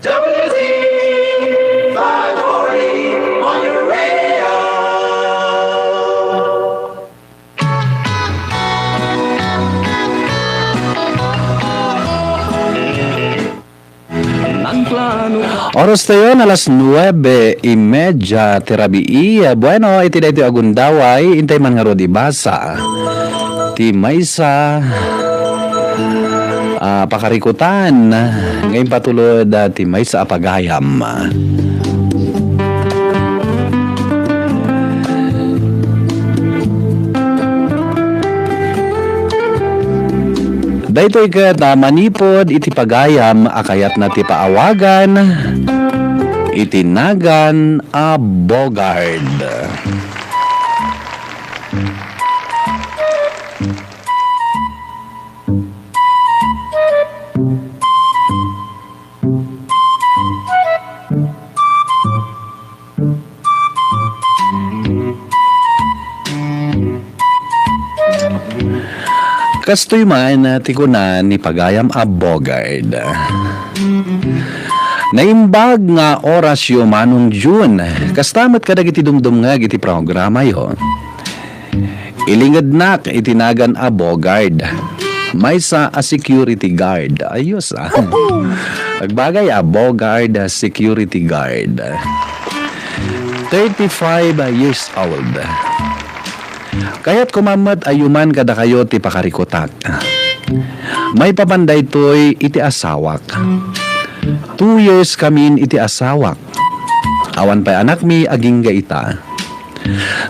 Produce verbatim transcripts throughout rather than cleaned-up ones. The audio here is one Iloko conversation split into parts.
W Z five forty on your radio. Oras tayo na alas nuebe y media ti rabii. Bueno, iti daytoy a gundaway, intay man ngarud ibasa ti maysa a pakarikutan nga impatulod ti maysa a pagayam. Daytoy ket a manipud iti pagayam a kayatna ti paawagan iti nagan a Bogard. Kastoy man ti kuna ni pagayam a Bogard. Naimbag nga orasyo, Manong June. Kasta met kadagiti dumdumngeg iti programayo. Ilingednak iti nagan a Bogard. Maysa a security guard. Ayos, ah. Agbagay a Bogard, ah, security guard. Thirty-five years old. Kayat ko man met a yuman kadakayo ti pakarikutak. Maipapan daytoy iti asawak. Two years kamin iti asawak. Awan pay anakmi agingga ita.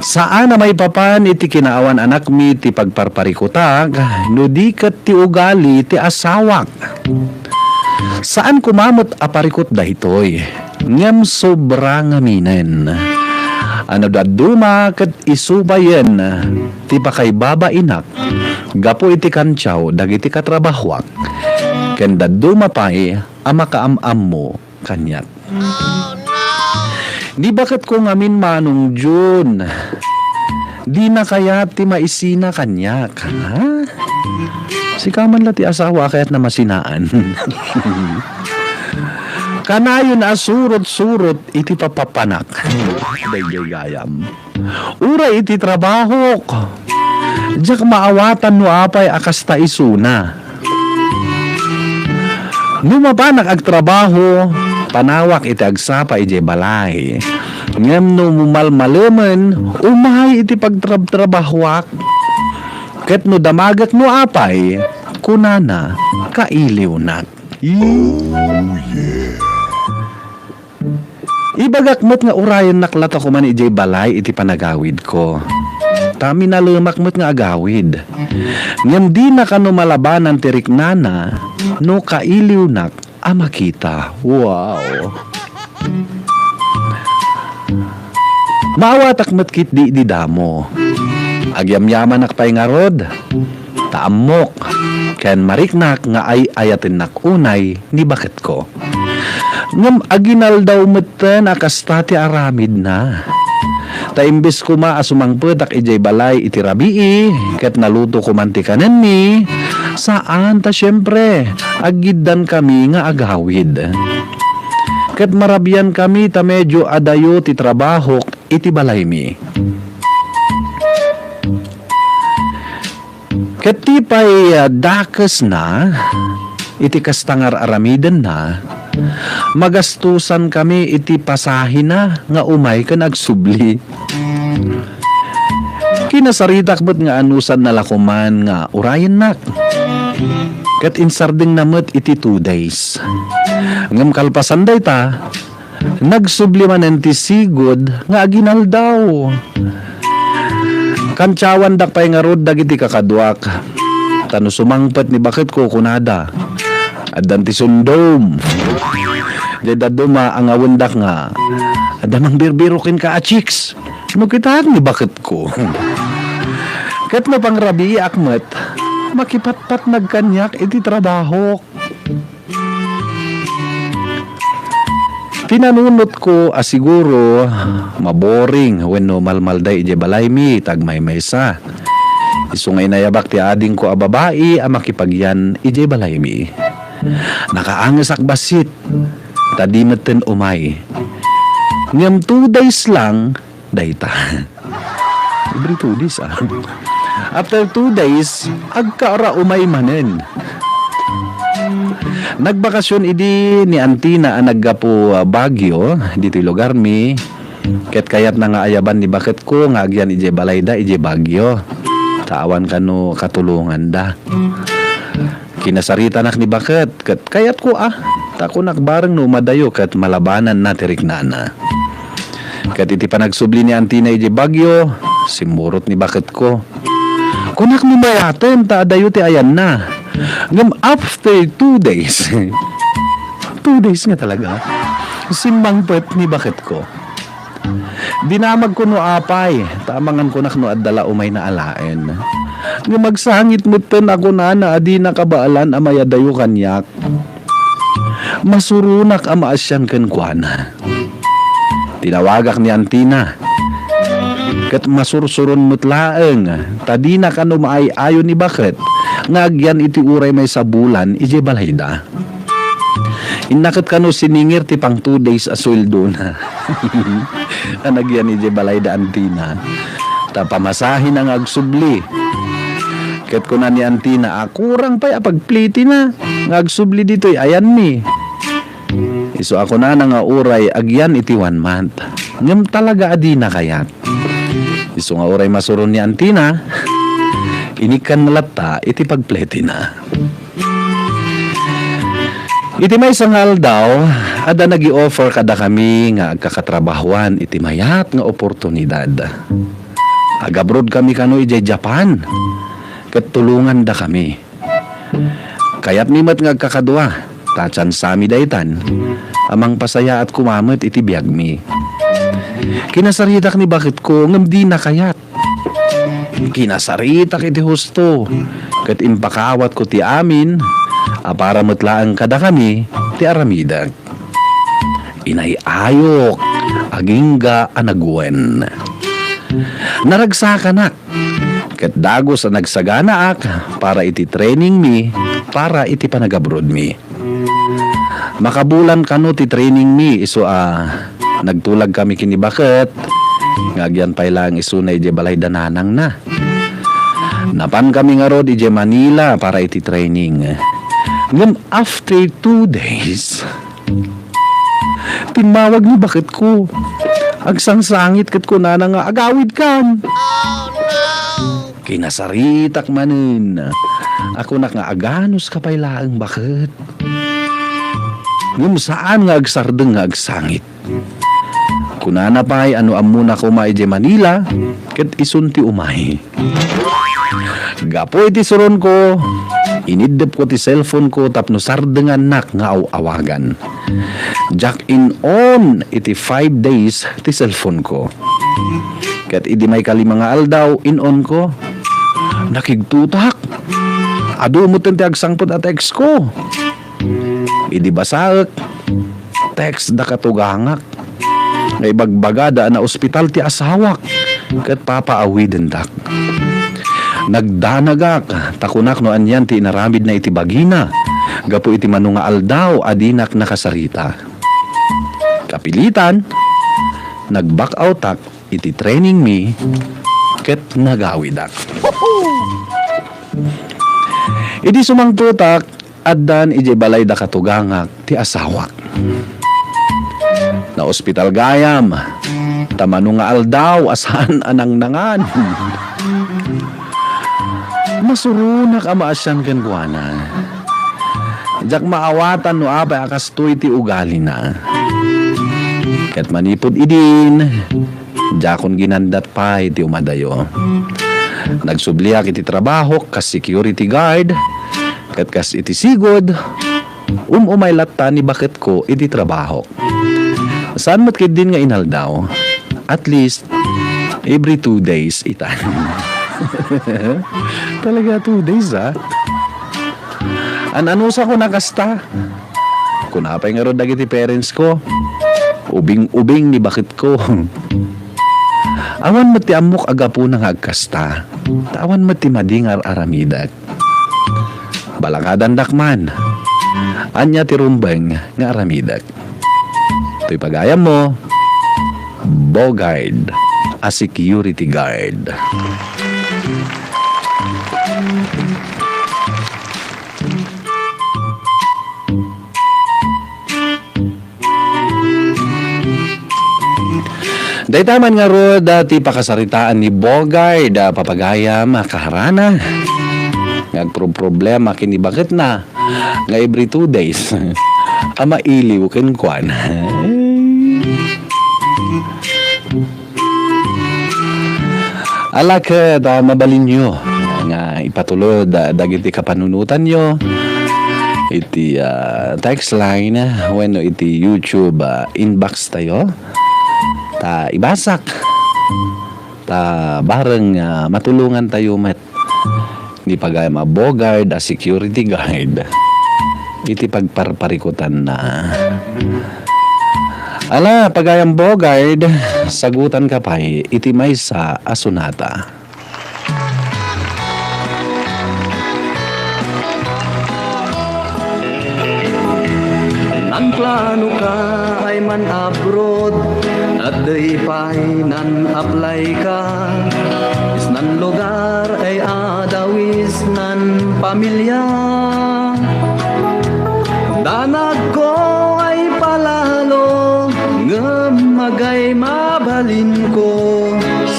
Saan a maipapan iti kinaawan anakmi ti pagparparikutak, no di ket ti ugali ti asawak. Saan koma met a parikut daytoy, ngem sobra ngaminen. A no dadduma ket isu payen ti pakaibabainak gapu iti kantiaw dagiti katrabahoak, ken dadduma pay a makaam-ammo kaniak. Ni baketko ngamin, Manong Jun, dina kayat ti maisina kaniak, ha? Sika man la ti asawa a kayatna masinaan. Kanayon a surot-surot iti papapanak. Daydiay gayam. Uray iti trabahok, diak maawatan no apay a kasta isuna. No mapanak agtrabaho, panawak iti agsapa idiay balay. Ngem no mumalmalemen, umay iti pagtrabtrabahoak. Ket no damagek no apay, kunana, kailiwnak. Oh, yeah. Ibagak met nga urayennak lata koman idiay balay iti panagawidko. Ta minalemak met nga agawid. Ngem dina kano malabanan ti riknana no kailiwnak a makita. Wow! Maawatak met ketdi idi damo. Agyamyamanak pay ngarud. Ta ammok ken mariknak nga ay-ayatennak unay ni baketko. Ngem aginaldaw metten a kasta ti aramidna. Ta imbes koma a sumangpetak idiay balay iti rabii ket naluto koman ti kanenmi, saan ta siempre, aggiddankami nga agawid. Ket marabiankami ta medio adayo ti trabahok iti balaymi. Ket ti pay, ah, dakesna iti kasta nga ar-aramidenna, magastusankami iti pasahena nga umay ken agsubli. Kinasaritak met nga anusanna la koman nga urayennak. Ket insardengna met iti two days. Ngem kalpasan dayta, nagsubli manen ti sigud nga aginaldaw. Kantiawandak pay ngarud dagiti kakaduak. Ta no sumangpet ni baketko, kunada, "Addan ti sundom." Diay dadduma, angawendak nga, "Adda mangbirbiro kenka a chicks." No kitaak ni baketko. Ket no pangrabiiak met, makipatpatnag kaniak iti trabahok. Pinanunotko a siguro maboring wenno malmalday idiay balaymi ta agmaymaysa. Isu nga inayabak ti adingko a babai a makipagyan idiay balaymi. Nakaangesak bassit. Ta di metten umay. Ngem two days lang, dayta. Every two days, ah. After two days, agkaara umay manen. Nagbakasyon idi ni Antina a naggapu, ah, Baguio, ditoy lugarmi. Ket kayatna nga ayaban ni baketko nga agyan idiay balayda idiay Baguio. Ta awan kano katulonganda. Kinasaritanak ni baket, ket kayatko a. Ta kunak bareng no umadayo ket malabananna ti riknana. Ket iti panagsubli ni Antina idiay Baguio, simmurot ni baketko. Kunak no mayaten ta adayo ti ayanna. Ngem after two days, two days nga talaga, simmangpet ni baketko. Dinamagko no apay, ta amangan kunak no adda la umayna alaen. Ngem agsangit metten a kunana a dina kabaelan a mayadayo kaniak. Masuronak a maasian kenkuana. Tinawagak ni Antina. Ket masursuron met laeng, ta dina kano maay-ayo ni baket nga agyan iti uray maysa bulan idiay balayda. Inna ket kano siningir ti pang two days a sueldona. A nagyan idiay balayda Antina. Ta pamasahina nga agsubli. Ket kuna ni Antina a kurang pay a pagplitina nga agsubli ditoy ayanmi. Isu a kunana nga uray agyan iti one month. Ngem talaga a dina kayat. Isu nga uray masuron ni Antina, inikkanna latta iti pagplitina. Iti maysa nga aldaw, adda nagi-offer kadakami nga agkakatrabahuan iti mayat nga oportunidad. Agabrodkami kano idiay Japan, ket tulongandakami. Kayatmi met nga agkakadua, ta tiansami daytan, a mangpasayaat koma met iti biagmi. Kinasaritak ni baketko, ngem dina kayat. Kinasaritak iti husto, ket impakawatko ti amin a para met laeng kadakami ti aramidek. Inay-ayok, agingga a naguen. Naragsakanak, ket dagus a nagsaganaak para iti trainingmi, para iti panagabrodmi. Makabulan kano ti trainingmi, isu a nagtulagkami ken ni baket nga agyan pay laeng isuna idiay balayda nanangna. Napankami ngarud idiay Manila para iti training. Ngem after two days, timmawag ni baketko. Agsangsangit ket kunana nga, "Agawidkan!" Kinasaritak manen. A kunak nga, "Aganuska pay laeng baket." Ngem saan nga agsardeng nga agsangit. Kunana pay a no ammona koma idiay Manila, ket isun ti umay. Gapu iti suronko, iniddepko ti cellphone-ko tapno sardengannak nga aw-awagan. Diak in-on iti five days ti cellphone-ko. Ket idi maykalima nga aldaw, in-on-ko. Nakigtutak. Adu metten ti agsangpet a text-ko. Idi basaek, text da katugangak nga ibagbagada a naospital ti asawak ket papaawidendak. Nagdanagak ta kunak no anian ti inaramidna iti bagina gapu iti mano nga aldaw a dinak nakasarita. Kapilitan, nag-back out-ak iti training mi ket nagawidak. Idi sumangpetak, addan idiay balay da katugangak ti asawak. Naospital gayam, ta mano nga aldaw a saan a nangnangan. Masuronak a maasian kenkuana. Diak maawatan no apay a kastoy ti ugalina. Ket manipud idin, diakon ginandat pay ti umadayo. Nagsubliak iti trabahok kas security guard, ket kas iti sigud, um-umay latta ni baketko iti trabahok. Saan met ketdin nga inaldaw? At least, every two days itan. Talaga, two days, ah. An-anusakon a kasta. Kuna pay ngarud dagiti parents ko, ubing-ubing ni baketko. Awan met ti ammok a gapuna nga agkasta. Ta awan met ti madi nga ar-aramidek. Balakadandak man. Ania ti rumbeng nga aramidek? Toy pagayammo, Bogard a security guard. Dayta man ngarud, ah, ti pakasaritaan ni Bogard, ah, papagayam, ah, kaharana. Nga agproproblema ken ni baketna nga every two days a mailiw kenkuana. Ala ket, ah, mabalinyo nga ipatulod, ah, dagiti kapanunotanyo iti, ah, text line wenno iti YouTube, ah, inbox tayo. Ta ibasak. Ta bareng, ah, matulongan tayo met ni pagayam a Bogard a security guard iti pagparparikutanna. Ala, pagayam Bogard, sagutanka pay iti maysa a sonata. Nanplanoka ay man-abroad, adda pay nan-apply-ka. Isnan lugar ay adda isnan pamilia. Danagko ay palalo, ngem magay mabalinko,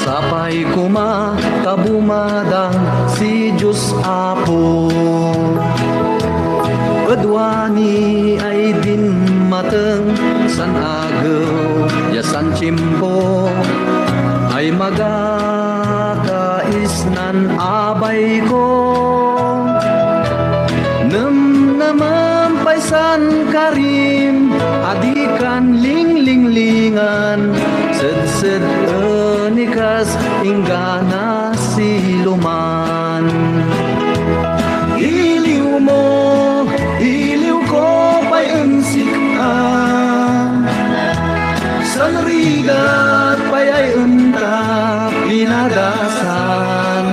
sapay koma ta bumadang si Dios Apo. Aduani ay dimmateng, san agew ya san tiempo ay magakaisnan abayko. Nemnemen pay san karim a dikan linglinglingan, sedsed-en kas inggana siluman. Iliwmo, iliwko pay en sik-a. San rigat pay ay enta pinadasan.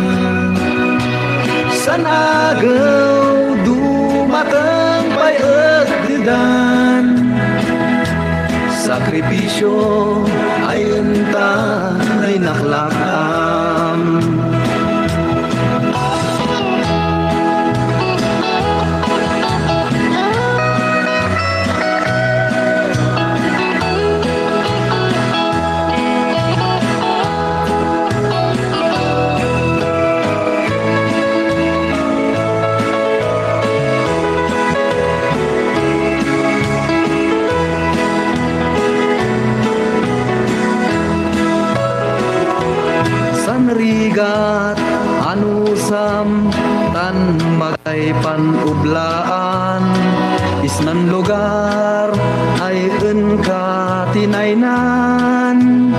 San agew dumateng pay et dedan. Sakripisio ay enta linaklak-am. San rigat, anusam, tan magay panublaan, isnan lugar ay enka tinaynan.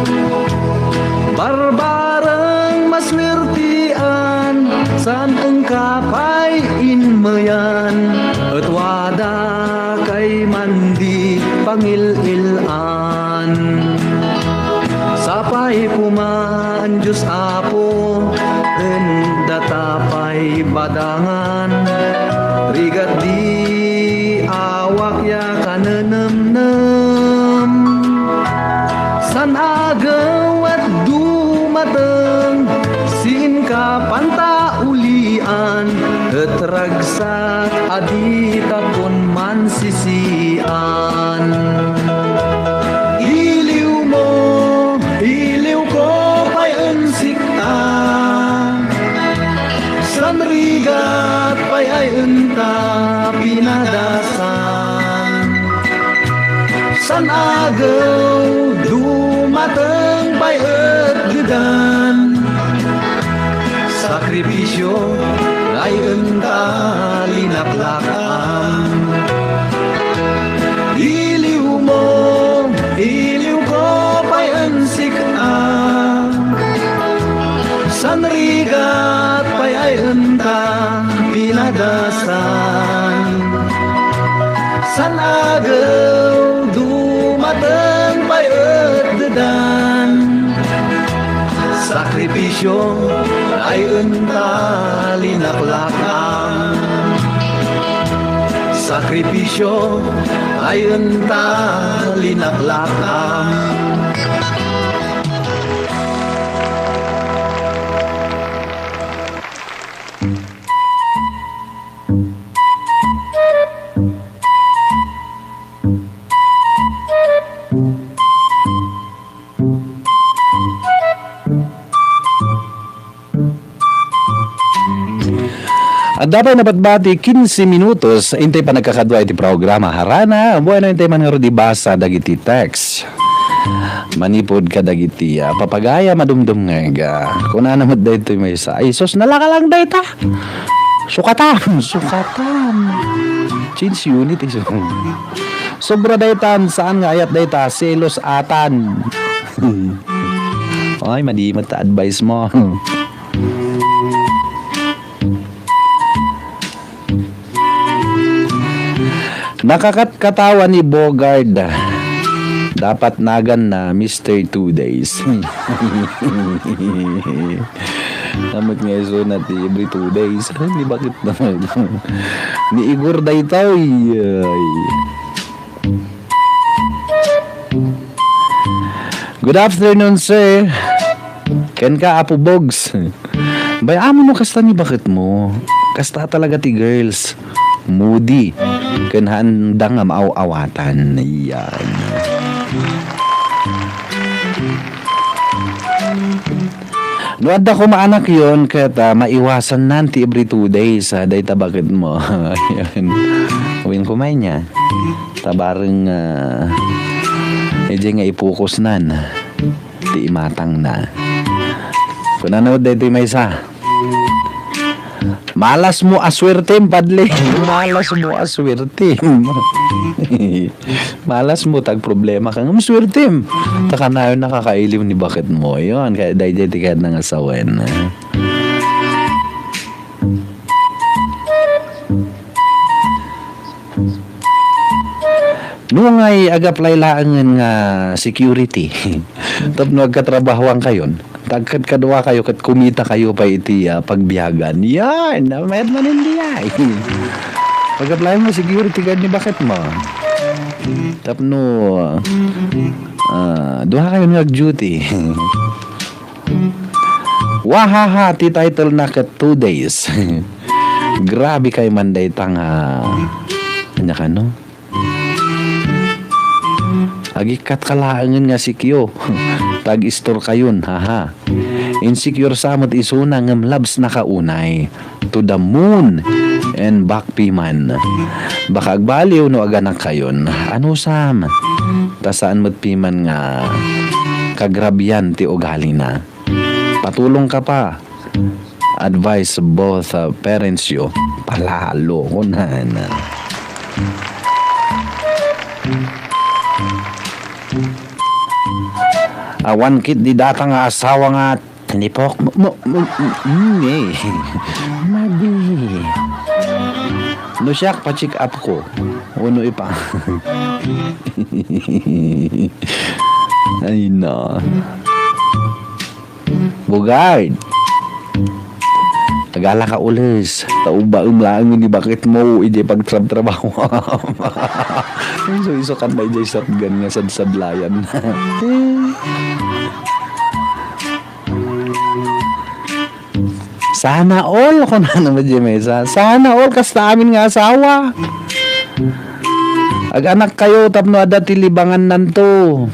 Barbareng masuertian, san enka pay inmeyan, et wada kay mandi pangil-il-an. Sapay koma, Dios Apo, en data pay badangan, rigat di awak ya kanenemnem. San agew et dumateng, sinka pantaulian, et ragsak a dita pon mansisian. Iliwmo, iliwko pay en sik-a. San rigat pay ay enta pinadasan. San agew dumateng pay et dedan. Sakripisio ay enta linaklak-am. Iliwmo, iliwko pay en sik-a. San rigat pay ay enta pinadasan. San agew dumateng pay et dedan. Sakripisio ay enta linaklak-am. Sakripisyo, ayon ta linaklakam. Adda pay nabatbati quince minutos, intay panagkakadua iti programa. Harana, bueno, intay man ngarud ibasa dagiti text. Manipud kadagiti, ah, papagayam a dumdumngeg. Kunana met daytoy maysa, "Ay, sus, nalaka lang dayta. Sukatan, sukatan. Change unit, isu. Sobra daytan, saan nga ayat dayta, selos atan." Ay, madi met ta advice mo. Nakakatkatawa ni Bogard. Dapat naganna, Mister Two Days. Amet nga isuna ti every two days. Ay, ni bakit naman? Ni Igor daytoy. Ay. Good afternoon, sir. Ken ka, Apo Bogs. Bay, amo no kasta ni bakit mo. Kasta talaga ti girls. Moody. Ken handa nga maaw-awatan. Yan. No adda koma anak yon, ket, ah, maiwasannan ti every two days, ah, dayta bakit mo. Ayan. Uwing kumay niya. Tabareng, ah, ije nga ipokusnan ti imatangna. Kunana daytoy maysa. Malas mo a suertem, padle. Malas mo a suertem. Malas mo, tagproblema ka ngem suertem. Ta kanayon nakakailiw ni bakit mo. Yon, kaya dayjay ti kayat nga sawen. No ngay ag-apply laengen nga security, tapno agkatrabahoan kayon, ta agkadkaduakayo ket kumita kayo pay iti, ah, pagbiagan. Yan, mayat man indi ay. Pag-apply mo security guard ni bakit mo? Tapno, ah, duha kayo nga duty. Wahaha, ti title na ket two days. Grabe kay man dayta nga, anya kano? Agikkat ka laengen nga sikyo. Tag-istor kayon, haha. Insecure sa met isuna ngem labs na kaunay. To the moon and back piman. Baka agbaliw no aganak kayon. Ano, Sam? Ta saan met piman nga kagrabian ti ugalina. Patulong ka pa. Advise both, uh, parents you. Palalo ko na na. Awan kit di data nga asawa nga tinipok. Mo, mo, mo, mo, mm, eh. Madi. No siak, pa-check up ko. Uno ipa. Ay, na. Bugard. Agala ka ules. Taubaem laeng ni bakit mo iti pagtrabtrabaho. Isu-isu kan na ijay satgan nga sadsadlayan. Sana all, kunana met di maysa. Sana all, kasta amin nga asawa. Ag-anak kayo tapno adda ti libangannanto.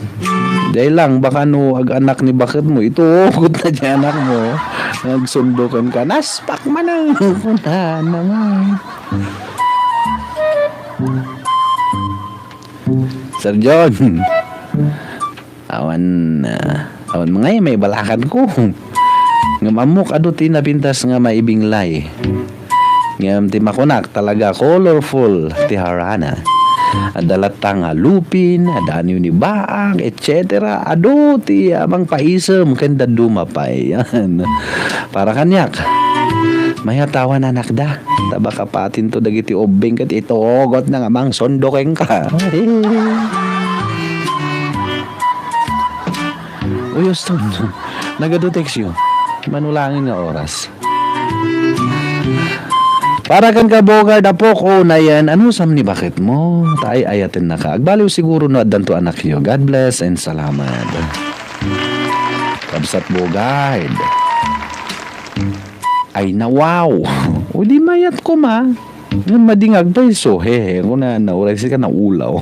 Jay lang, baka no ag-anak ni bakit mo, itugot na di anak mo. Nagsundo kan ka, naspak man ang kunana nga. Sir John. Awan, ah, awan ngay, maibalakad ko. Ngem ammok adu ti napintas nga maibinglay. Ngem ti makunak, talaga colorful ti harana. Adda latta nga lupin, adda aniw ni baak, et cetera. Adu ti, ah, mangpaisem ken dadduma pay. Yan. Para kaniak, mayat awan anakda. Ta baka patinto dagiti ubbing ket itugot na nga mangsundo kenka. Uy, Uston, nagadu text you. Manulangin nga oras. Para kenka, Bogard, apok, o nayen, anusam ni baketmo? Ta ay-ayatennaka. Agbaliw siguro no addanto anakyo. God bless and salamat. Kabsat Bogard. Ay, nawaw. O di mayat koma. Ngem madingag pay isu, hehe, kunana, uray sika naulaw.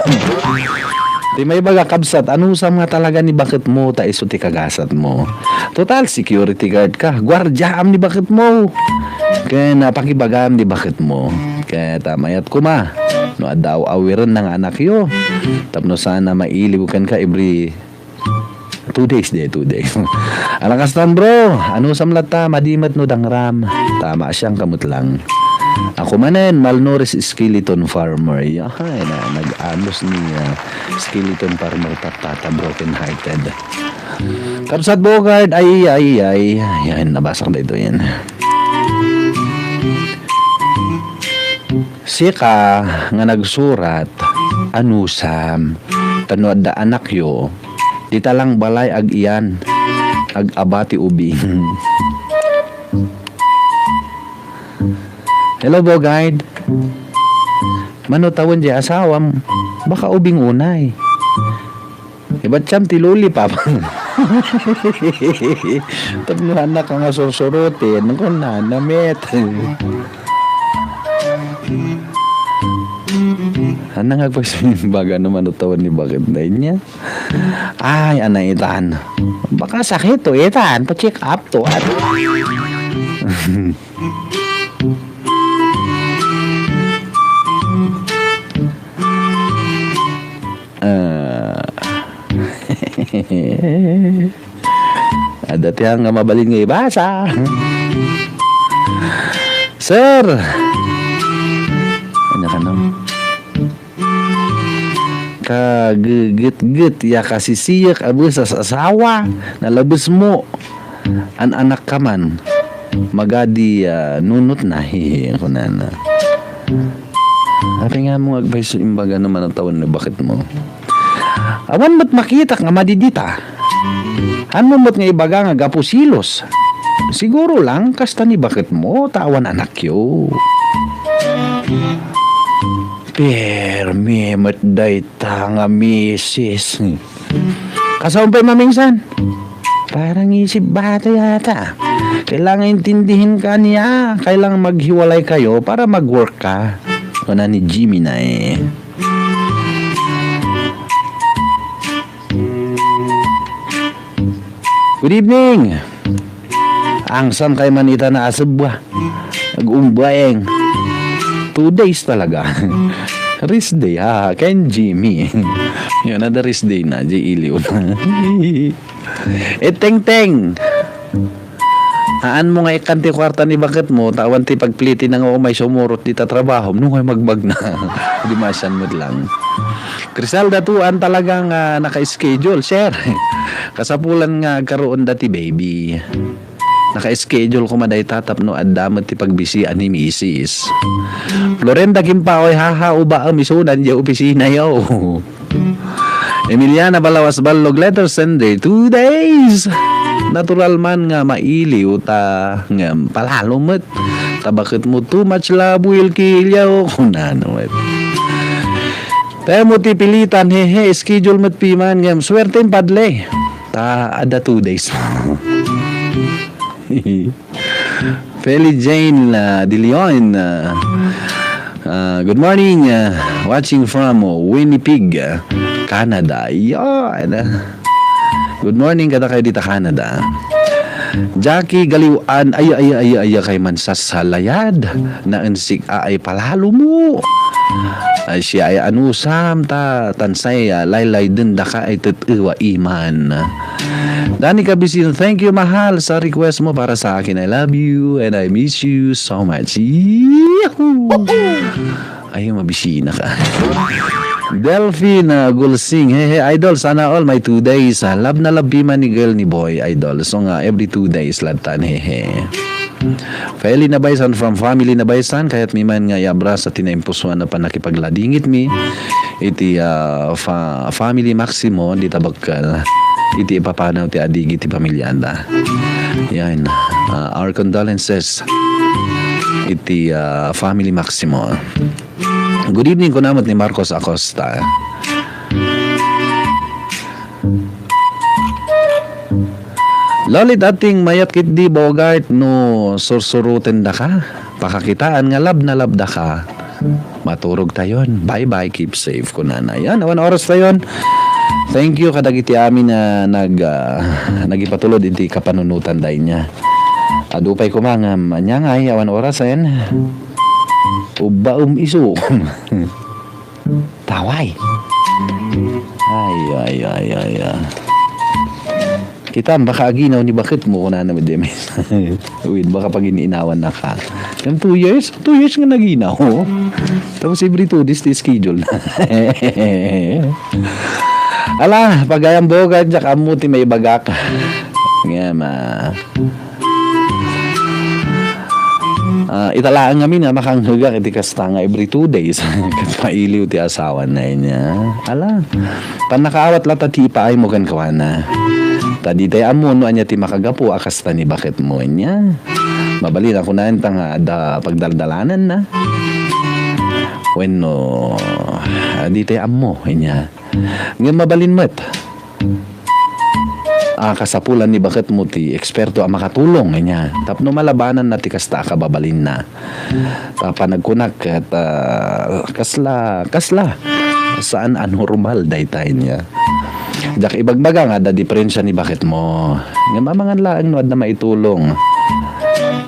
Ti maibaga, kabsat, anusam nga talaga ni baketmo, ta isu ti kagasatmo. Total, security guard ka, guardiaam ni baketmo. Ken, ah, pakibagaam ni baketmo. Ket, ah, mayat koma, no adda aw-awirenna nga anakyo. Tapno sana mailiw kenka every two days, di, two days. Ala kastan, bro, anusam latta, madi met no dangram. Tama, siyang kamut lang. Ako manen, malnourished skeleton farmer. Yahay na, nag-anus ni, ah, skeleton farmer, tatata, broken hearted. Kabsat Bogard, ay, ay, ay. Yan, nabasa ko dito yan. Sika nga nagsurat, anusam, ta no adda anakyo, dita lang balay ag-iyan, ag-aba ti ubing. Hello, Bogard. Mano tawen di asawam, baka ubing unay. Ibat siyam ti lollipop. Tapno anak nga sursurutin, kunana met. Ana nga agpagsimbaga naman utaw ni bakit na inya? Ay, ana itan. Baka sakit to itan. Pa-check up to. At Ah. Adda ti nga mabalin nga ibasa. Sir! Ano ka, no? Kagegetget ya kasisiyek a besas asawa, nalabesmo. An-anak ka man, magadi, ah, nunot na, hehe, kunana. Apay nga mo agpayso imbaga no manatawen no baketmo? Awan met makitak nga madidita. Hanmo met nga ibaga nga gapu silos. Siguro lang, kasta ni baketmo, ta awan anakyo. Permi met dayta nga misis. Kasaon pay mamingsan. Parang isip bata yata. Kailangan intindihin ka niya. Kailangan maghiwalay kayo para mag-work ka. Kuna ni Jimmy na eh. Good evening. Angsam kay man ita na asebba. Nag-umbaeng. Two days talaga. Rest day, ha? Ken Jimmy. Yun, ada rest day na, J. Iliw. Eh, Teng Teng. Haan mo nga ikkan ti kwarta ni baketmo, ta awan ti pagpliti na nga umay sumurot dita trabahom, no nga magbag na. Di masan met lang. Crisalda, tuan talaga nga naka-schedule, sir. Kasapulan nga agkaroon da ti baby. Naka-schedule koma dayta tapno adda met ti pagbisian ni misis. Florenda Kimpaoy, haha, ubaem isunan diay opisina yo. Emiliana Balawas Ballog, letter sender, two days. Natural man nga mailiw ta ngem palalo met. Ta baketmo too much love will kill you. Kunano met. Temo ti pilitan, hehe, schedule met piman ngem swerte impadle. Ta adda two days. Feli Jane, ah, De Leon, ah, ah, good morning, ah, watching from Winnipeg, ah, Canada. Yan, ah. Good morning kadakayo dita Canada. Jackie Galiwan, ay, ay, ay, ay, ay, kay man sasalayad. Naensik a ay palalo mo. Ay siya ay anusam ta, tansay, ah, laylayden daka ay tet-ewa iman. Dani Kabisin, thank you, mahal, sa request mo para sa akin. I love you and I miss you so much. Yahoo! Ay, mabisina ka. Delphine, ah, Gulsing, hey, hey, idol, sana all my two days. Ah, love na love piman ni girl ni boy, idol. So nga, every two days, latan, hehe. Feli Nabaysan from family Nabaysan, kayat mi man nga iabra sa ti naimpusuan a pannakipagladingit mi iti, ah, fa-, family Maximo, di tabakkel, iti ipapanaw ti adigi ti pamilyada. Yan. Ah, our condolences. iti, ah, Family Maximo. Good evening, kuna met ni Marcos Acosta. Lolit, ating mayat ketdi, Bogart, no sursuruten daka. Pakakitaan nga love na love daka. Maturog tayon. Bye-bye, keep safe, kunana. Yan, awan oras tayon. Thank you kadagiti amin nga nag, ah, nagipatulod iti kapanunotan da inya. Adu pay koma nga ania ngay, awan orasen. Ubbaem isu. Taway. Ay, ay, ay, ay, ay. Kitam, baka aginaw ni baketmo, kunana met diay maysa. Uy, baka pagin-inawannaka. Ngem two years? Two years nga naginaw. Tapos every two days ti schedule na. Ala, pagayam Bogart, diak ammo ti maibagak. Ngem, ah, Ah, ita laeng ngamin a makanghegak iti kasta nga every two days. Ket mailiw ti asawana inya. Ala, pannakaawat latta ti ipaaymo kenkuana. Ta ditay ammo no ania ti makagapu a kasta ni baketmo inya. Mabalin a kunaenta nga adda pagdaldalananna. Wenno, ah, ditay ammo inya. Ngem mabalin met. Ah, kasapulan ni baketmo ti eksperto a makatulong inya tapno malabananna ti kasta a kababalinna. Ta panagkunak ket, ah, kasla, kasla. Saan a normal dayta inya. Diak ibagbaga nga adda diferensia ni baketmo. Ngem amangan laeng no adda maitulong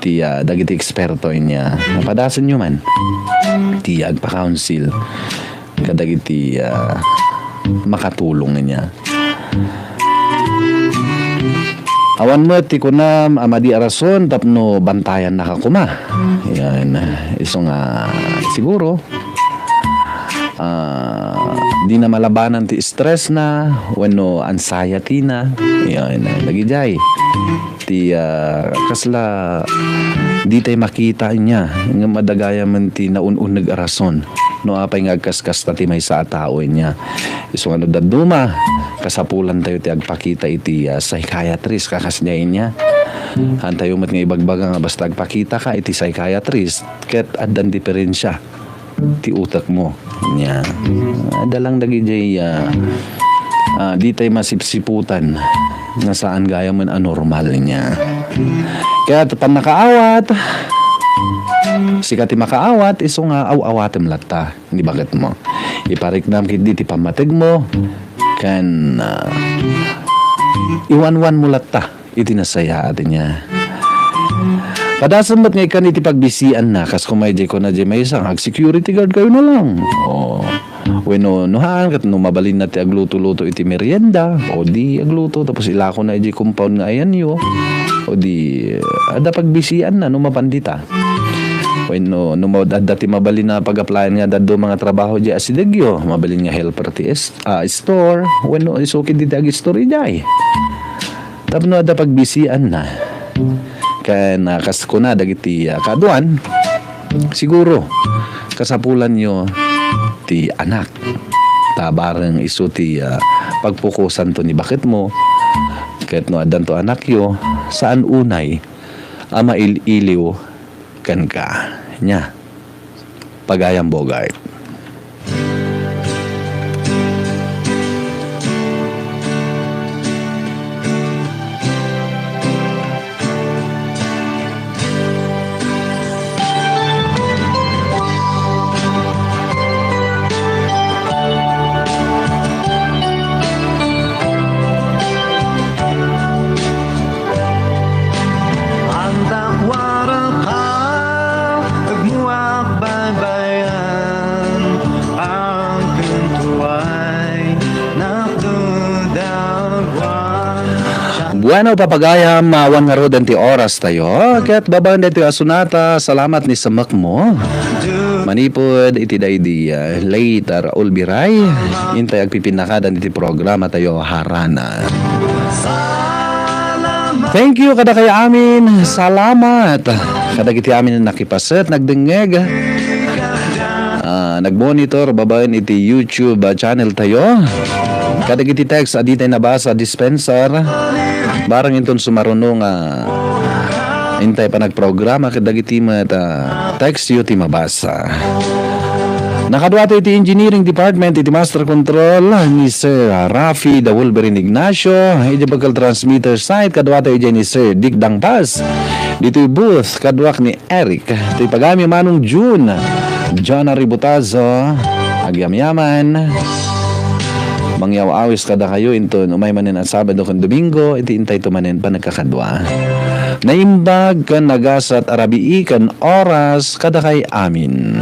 ti, ah, dagiti eksperto inya. Napadasenyo man ti agpa-counsel kadagiti, ah, makatulong inya. Awan met ti kunam a madi a rason tapno bantayannaka koma. Yan. Isu nga siguro, ah, dina malabanan ti stress na wenno anxiety na. Yan. Dagidiay. Ti, ah, kasla ditay makita inya, ngem adda gayam ti naun-unneg a rason no apay nga agkaskasta ti maysa a tao inya. Isu nga no dadduma, kasapulantayo ti agpakita iti, ah, psychiatrist, kakasdiay inya. Hantayo met nga ibagbaga nga basta agpakitaka iti psychiatrist, ket addan diferensia ti utekmo. Nya, adda lang dagidiay, ah, ah, ditay masipsiputan nga saan gayam a normal nya. Ket pannakaawat, sika ti makaawat, isu nga aw-awatem latta ni baketmo. Ipariknam ketdi ti pammategmo, ken, ah, iwanwanmo latta iti nasayaat inya. Padasem met nga ikkan iti pagbisianna, kas kumay diay kuna diay maysa, ag-security guard kayo na lang. O, wenno, no haan, ket no mabalinna ti agluto-luto iti merienda, o di agluto, tapos ilakona idiay compound nga ayanyo, o di, adda pagbisianna no mapan dita. Wenno, no ma-, adda ti mabalin a pag-applyan nga dadduma nga trabaho diay asidegyo, mabalin nga helper ti es-, ah, store, wenno isu ketdi ti ag-store idiay. Tapno adda pagbisianna. Ken, ah, kas kuna dagiti, ah, kaaduan, siguro, kasapulanyo ti anak. Ta bareng isu ti, ah, pagpukosanto ni baketmo. Ket no addanto anakyo, saan unay a mail-iliw kenka. Nya. Pagayam Bogart. Antak wareka, agmuak baybayan, angkento ay nakdudagwan. Bueno, papagayam, awan ngaruden ti oras tayo. Ket babaen daytoy a sonata, salamat ni semekmo. Manipud iti daydi, ah, late Raul Biray, intay agpipinnakadan iti programa tayo, Harana. Thank you kadakayo amin. Salamat kadagiti amin a nakipaset, nagdengngeg, ah, nagmonitor babaen iti YouTube, ah, channel tayo. Kadagiti text a ditay nabasa, dispensar. Barang inton sumaruno nga Intay panagprograma ket dagiti met, ah, text yu ti mabasa. Nakaduato iti engineering department iti master control ni Sir Rafi da Wolverine Ignacio. Iti bakal transmitter site, kaduato iti ni Sir Dick Dangpas. Ditoy booth, kaduak ni Eric. Ti pagayam ni Manong June. John Aributazo. Agyamyaman. Mangyaw-awis kadakayo inton umay manen a Sabado ken Domingo, iti intayto manen panagkakadua. Naimbag ken nagasat a rabii ken oras kadakay amin.